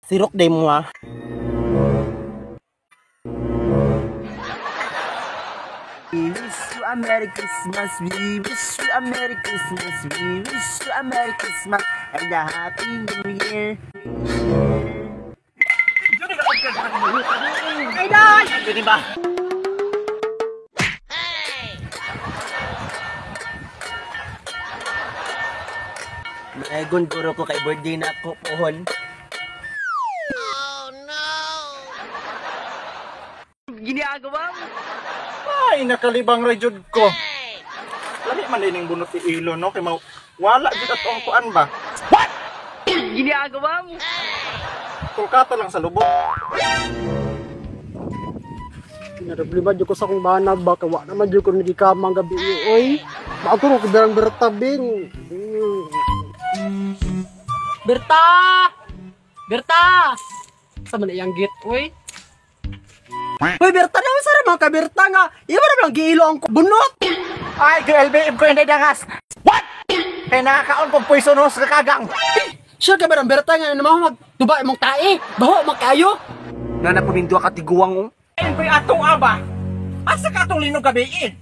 Sirok day mo ha. We wish you a Merry Christmas, we wish you a Merry Christmas, we wish you a Merry Christmas and a Happy New Year. Ay, day! Pwede ba? Maegon guro ko kay birthday na ako pohon. Oh no! Ginagawa mo? Ay, nakalibang ra jud ko. Lami man din ning bunot ni Ilo no kay wala jud ato ang kuan ba. What? Ginagawa mo? Tulkata lang sa lubot. Naroblema jud ko sa akong bana ba kay wa naman jud ko nagikamang gabi oy. Bago ko berang bertabing. Berta! Berta! Sa man iyang gate oy. Hoy Berta, naman sa mga ka Berta nga. Iya ba naman giilo ang bunot? Ay, LBM ko hindi dangas. What? Kay nakakaon kong poisonous kakagang. Sure ka ba ng Berta nga naman magtuba imong tae? Baho magkayo? Nga na pamindua ka tiguang oh. Ayun ko'y atong aba. Asa ka atong linog gabi eh?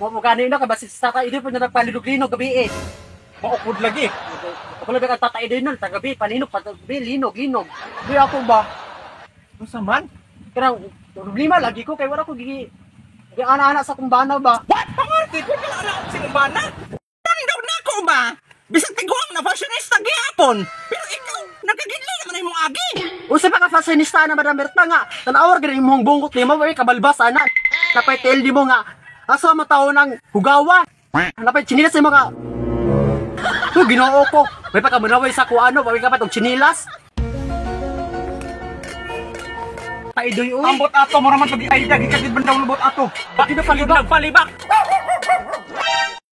Mo mo gani na kay basi sa tatay po na nagpalinog-linog gabi eh. Maukod lagi. Wala ba kang tatay din nun, tagabi, palinog, pagabi, linog, linog. Di ako ba? Unsa man? Kanang problema lagi ko kay wala ko gigi ana-ana sa akong bana ba. What? Pangarti ko kay ala sa imong bana. Tandaw na ko ba? Bisag tiguang na fashionista gihapon. Pero ikaw nagkaginli naman imong agi. Unsa pa ka fashionista na Madam Berta nga? Tan-awar gid imong bungot nimo, way kabalbas ana. Napay TL di mo nga. Asa matawo ng hugawa. Napay chinilas sa mga. Uy, Ginoo ko. May pagkamunaway sa kuano, may ka pa tong chinilas. Taidoy oy. Ambot ato mo raman pag ay dagi kagid bandang lubot ato. Bakit na palibak? Palibak.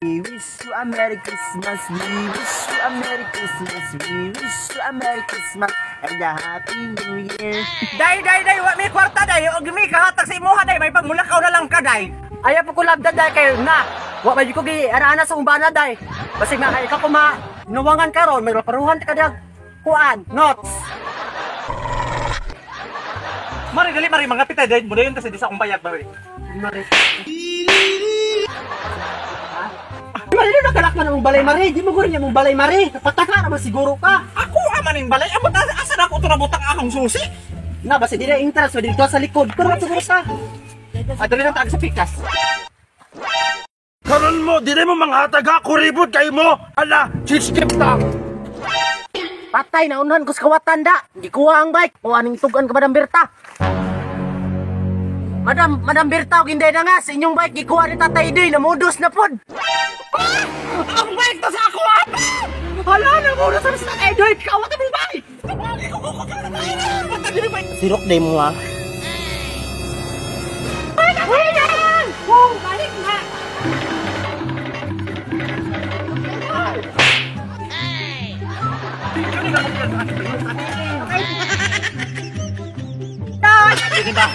We wish you a Merry Christmas, we wish you a Merry Christmas, we wish you a Merry Christmas and a Happy New Year. Day day day wa mi kwarta day og mi kahatag sa imuha day may pagmulakaw na lang ka day. Ayaw po ko labda day kayo na. Wa man ko gi ana-ana sa akong bana day. Basig na kay ikaw ko ma nuwangan karon may paruhan ka dag kuan notes. Mari dali mari mga pitay day mo dayon kasi di sa akong bayag mari. Mari. Mari na nakalak man ang balay mari, di mo guro niya mong balay mari. Napataka naman siguro ka. Ako aman ning balay, amot asa na ako to nabutang akong susi. Na basi di na interest dito sa likod. Pero siguro ka. Adali lang tag sa pikas. Karon mo, dili mo manghatag ha, kuribot kay mo. Ala, chichip ta. Patay na unhan ko sa kawatan da. Gikuha ang bike. Kuha ning tugan ka Madam Berta. Madam Berta, og hinday na nga sa inyong bike gikuha ni Tatay Doy, namudos na pod. Ah! Ang bike to sa ako apa. Hala, namudos na sa Tatay Doy. Kawat ang bike. Sirok day mo ha. Balik na.